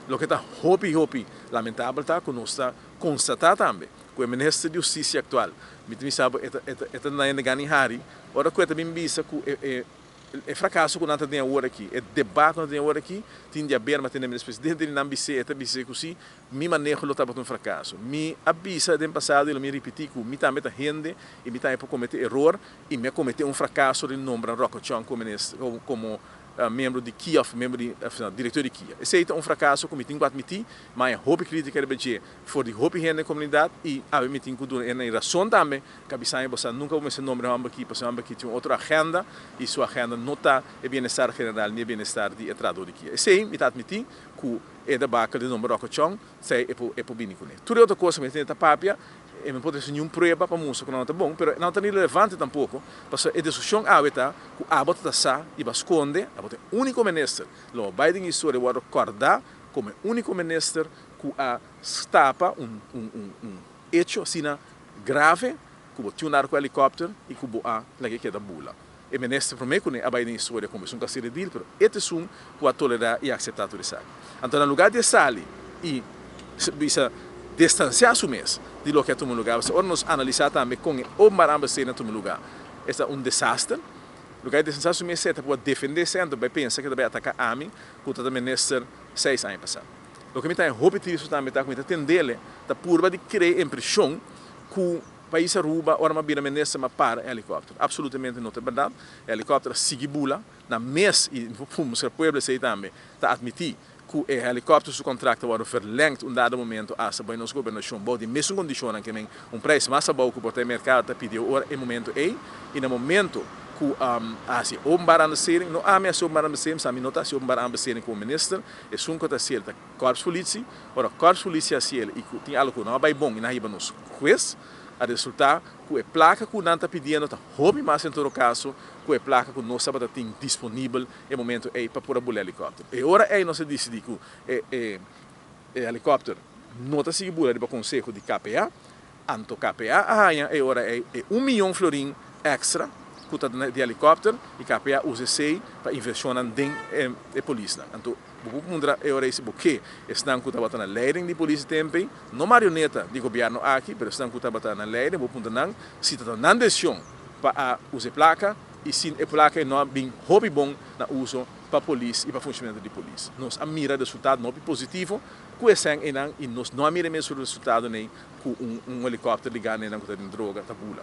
Loke ta hopi hopi lamentabel ta ku nos ta konstatá tambe ku e minister di hustisia aktual, mi ta bisa bo e ta e ta na gani hari ora ku e ta bin bisa ku e e e frakaso ku nan ta den awor aki, e debate ku nan ta den awor aki tin di haber ma tene minister presidente di nan bis'é, e ta bis'é ku si mi maneho lo tabata un frakaso. Mi a bisa den pasado i lo mi ripití ku mi tambe ta hende i mi tambe por kometé eror i mi a kometé un frakaso di nombra Rocco Chong komo minister komo miembro di kia of miembro di director di kia. Esey ta un fracaso cu mi tin cu admiti, ma e hopi critica riba dje for di hopi hende den comunidad y awe mi tin cu duna e razon tambe cu a bisa mi bosa nunca bo mester nombra e homber aki pasobra e homber aki tin un otro agenda y su agenda no ta e bienestar general ni e bienestar di e trahador di kia. Esey mi ta admiti cu e debacle di nomber Rocco Chong esey e por e por bini cune. Tur e otro cosa mi ta papia e no por trece niun prueba pa mustra cu nan no ta bon, pero nan no ta ni relevante tampoco, pasobra e discusion awe ta cu abo ta ta sa y bo a sconde, abo ta e unico minister, lo bo bay den historia wordo corda como e unico minister cu a stapa un un un un hecho asina grave cu bo tin un arco helicopter y cu bo a laga e keda bula. E minister prome cu ne a bay den historia como esun cu a cera e deal, pero e ta esun cu a tolera y acepta tur esaki. Anto na lugar di e sali y bisa distancia su mes di loke a tuma lugar, pasobra ora nos analisa tambe con e openbaar aanbesteding a tuma lugar, esta un desaster. Lugar di distancia su mes e ta por defende esei, anto bay pensa cu e ta bay ataca ami cu ta ta minister seis aña pasa. Loke mi ta haña hopi tristu tambe ta cu mi ta tendele ta purba di crea impresion cu Pais Aruba ora m'a bira minister m'a para e helicopter. Absolutamente no ta berdad. E helicopter a sigui bula na mes y mustra pueblo esey tambe ta admiti cu e helicopter su contract a wordo verlengd un dado momento hasta bay nos gobernacion bou di mesun condicionnan ke men un prijs mas abou cu por ta e mercado ta pidi ora e momento ey y na momento cu a haci openbaar aanbesteding no ami a haci openbaar aanbesteding pasobra ami no ta haci openbaar aanbesteding como minister esun cu ta haci el ta Korpspolitie, ora Korpspolitie hasi el i ku tin algu ku no a bai bon i nan a hiba nos hues, a resultá ku e plaka ku nan ta pidiendo ta hopi mas en todo kaso ku e plaka ku nos tabata tin disponibel e momento ei pa por a bula helikòpter. E ora ei nos a disidí ku e e helikòpter no ta sigui bula riba konseho di KPA, Anto KPA a haña e ora ei e un miyon florin èkstra ku ta di helikòpter i KPA usa esei pa invershonnan den e polisnan. Anto bo por puntra e ora ei si bo ke esnan ku tabata na leiding di polis di tempu ei, no marioneta di gobièrnu aki, pero esnan ku tabata na leiding, bo por puntra nan si ta ta nan desishon pa a usa e plaka i si e plaka ei no a bin hopi bon na uso pa polis i pa funshonamentu di polis. Nos a mira resultado hopi positivo ku esnan einan i nos no a mira e mesun resultadonan ei. Ku un un helikòpter di gana einan ku ta den droga ta bula.